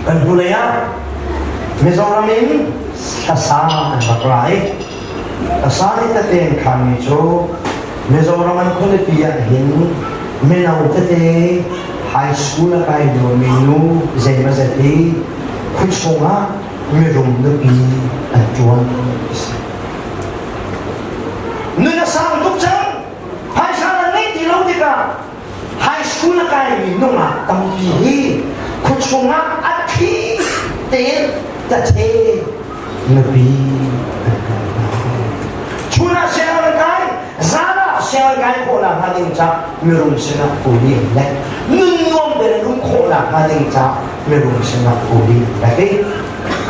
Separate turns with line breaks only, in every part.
Kan hnulei ah Mizoram in hlasa an rak ra i hlasa nih tete an khanmi cu Mizoram an khualipi ah hin mino tete high school a kai liomi nu zeimawzat hi khuachung ah mirum nupi an ṭuan. Nun a sang tuk cang. Phaisa na ngeih ti lo tikah high school a kaimi nungak tampi hi khuachung ah a thli tein tathe nupi an kai hna. Chun ah sianginn an kai, zan ah sianginn kai khawhnak hnga ding ca mirum sinah kuli an lek. Nun nuam tein an um khawhnak hnga ding ca mirum sinah kuli an lek i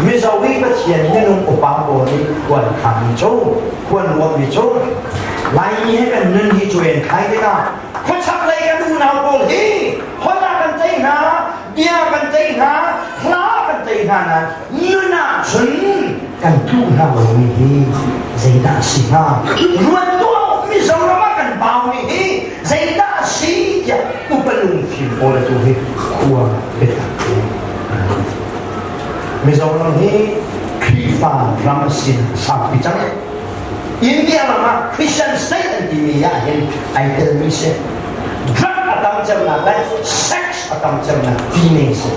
Mizo i Pathian minung upa pawl nih khuan khanmi cu khuan ruahmi cu Laimi he kan nun hi cu en khai tikah khuachak lei kan unau pawl hi holh ah kan tei hna, bia kan tei hna, hla kan tei hna nain nun ah cun kan tluh hna lomi hi zeidah a si hnga? Ruat tuah Mizoram ah kan baumi hi zeidah a si tiah upa lungfim pawl atu hi khua biatak Mizoram hi Khrihfa ram sin saupi cang. India ram ah Christian state an timi ah hin ai telmi si. Drug a tam cemnak le sex a tam cemnak timi si.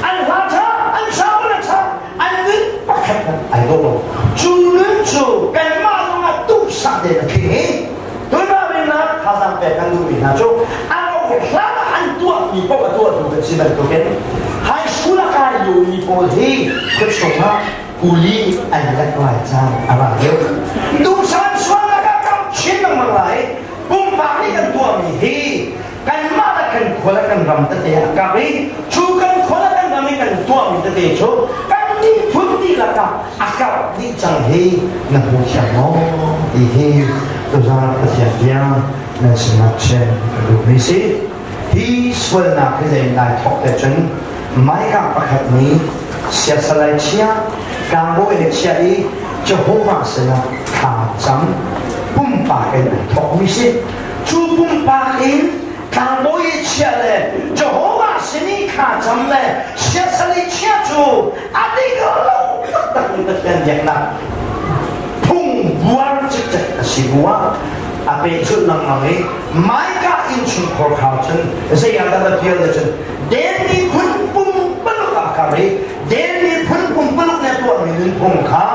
An hla tha, an sau na tha, an nun pakhat hmanh ai dawh lo. Cu nun cu kanmah zongah duhsah tein a tling i tunah thazaang pek kan duhmi hna cu a rauh hlan ah an tuahmi paoh a tuahtu kan si bantukin high school a kai liomi pawl hi khuachung ah kuli an lek lai caan a ra deuh. Duhsan sualnak ah kam chin lengmang lai. Pumpak nih kan tuahmi hi kanmah le kan khua le kan ram tete a kar i cu kan khua le kan ram i kan tuahmi tete cu kan miphun dihlak ah a karh dih cang hi na hmu thiam maw ti hi tuzaan Pathian bia nan sinah chim ka duhmi si. Hi sualnak hi zei nai thawk te cun Micah pakhat nih siasalai chia tlangbawi le chia i Jehovah sinah thla cam pumpak in an thawkmi si. Cu pumpak in tlangbawi i chiah le Jehovah sin i thla cam le siasal i chiah cu a dik lo taktak mi Pathian biaknak phung buar cikcek a si bu ah a pehzulh lengmang i Micah innchungkhar kha cun zei ah dah va tial le cun Den miphun pumpaluk ah kar i Den miphun pumpaluk nih a tuahmi nunphung kha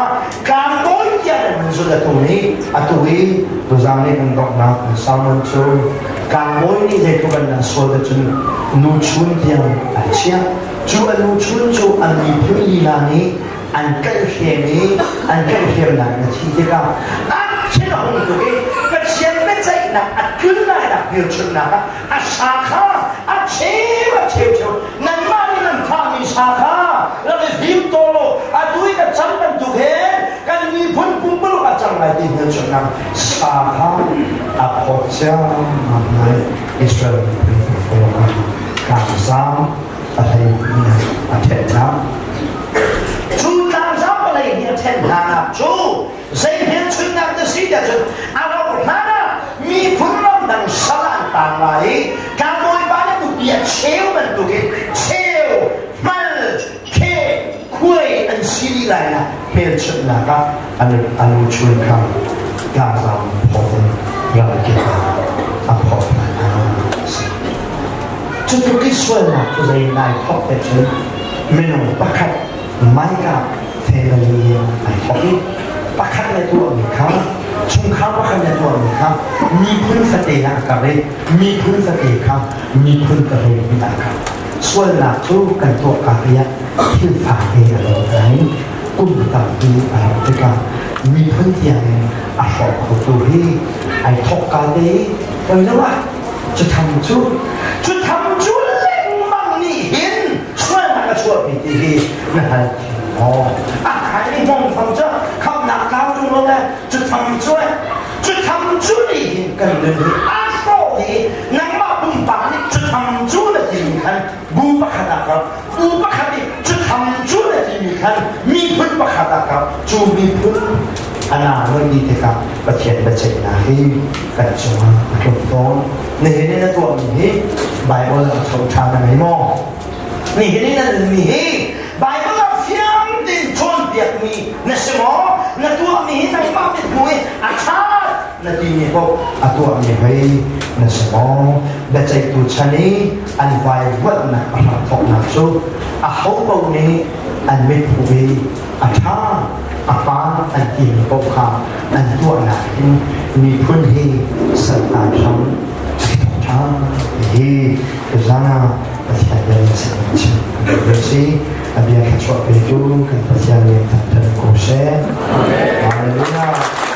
tlangbawi tiang in an zulh atu nih atu i tuzaan nih kan donghnak sermon cu tlangbawi nih zeitluk an nan sual cun nu chun tiang an chiah. Cu a nu chun cu an miphun lila nih an tlaihhrem i an tlaihhremnak na thi tikah an thin a hung tuk i Pathian biaceihnak a tlun lainak hmelchunhnak ah a sa kha a cheu a cheu cheu nanmah nih nan thahmi sa kha rak i hlim taw law atu i ka cang bantuk he kan miphun pumpuluk a cang lai ti hmelchunhnak sa kha a phawt ciammam lai. Israel miphun pumpuluk ah tlangzam a hlei ni a ṭhen hna. Cu tlangzam a hlei ni a ṭhen hnanak cu zei hmelchunhnak na si tiah cun a rauh hlan ah miphun ramdang sal ah an tang lai i tlangbawipa nih nupi a cheu bantukin cheu hmal khe khuai an si dih lai nak hmelchunhnak ah an lu chun kha tlangzam phawt in ramkip ah a phawt hna. Cu tluk i sualnak cu zei nai thawk te cun minung pakhat Micah family in ai thawk i pakhat le tuahmi kha chungkhar pakhat le tuahmi kha miphun fate ah a kar i miphun fate kha miphun ka hlei ah kar. Sualnak cu kan tuah ka ah thil fate a lo nain kum tampi a rauh tikah miphun tiang in a hrawk khotu hi ai thawk ka te i poi lo ah cu tham cu cu tham cu lengmang nih hin sualnak a chuahpi ti hi na hngal maw? A khai mi hmong tham cu khamnak tlau tung lo le cu tham cu cu tham cu nih hin kan nun hi a hrawh i nangmah pumpak nih cu tham cu na timi khan bu pakhat ah kal, bu pakhat nih cu tham cu na timi khan miphun pakhat ah kal, cu miphun ana noi ni tikah Pathian biaceihnak hi kan cungah a tlung tawn. Nihin i na tuahmi hi Baibal a tho ṭha na ngei maw? Nihin in na nunmi hi Bible ah fiang tein cawnpiakmi na si maw? Na tuahmi hi nangmah mithmuh i a ṭha na timi paoh a tuahmi hei na si maw? Biaceihtu chan i an vaivuanhnak a hramthawknak cu aho paoh nih an mithmuh i a ṭha a hmaan an timi paoh kha an tuahnak hin miphun hi saltan hram a thawk ṭhan. Hihi tuzan ah Pathian bia in sin kan chim kan si. A bia thluachuah petu kan Pathian nih thangṭhat ko seh. Hallelujah.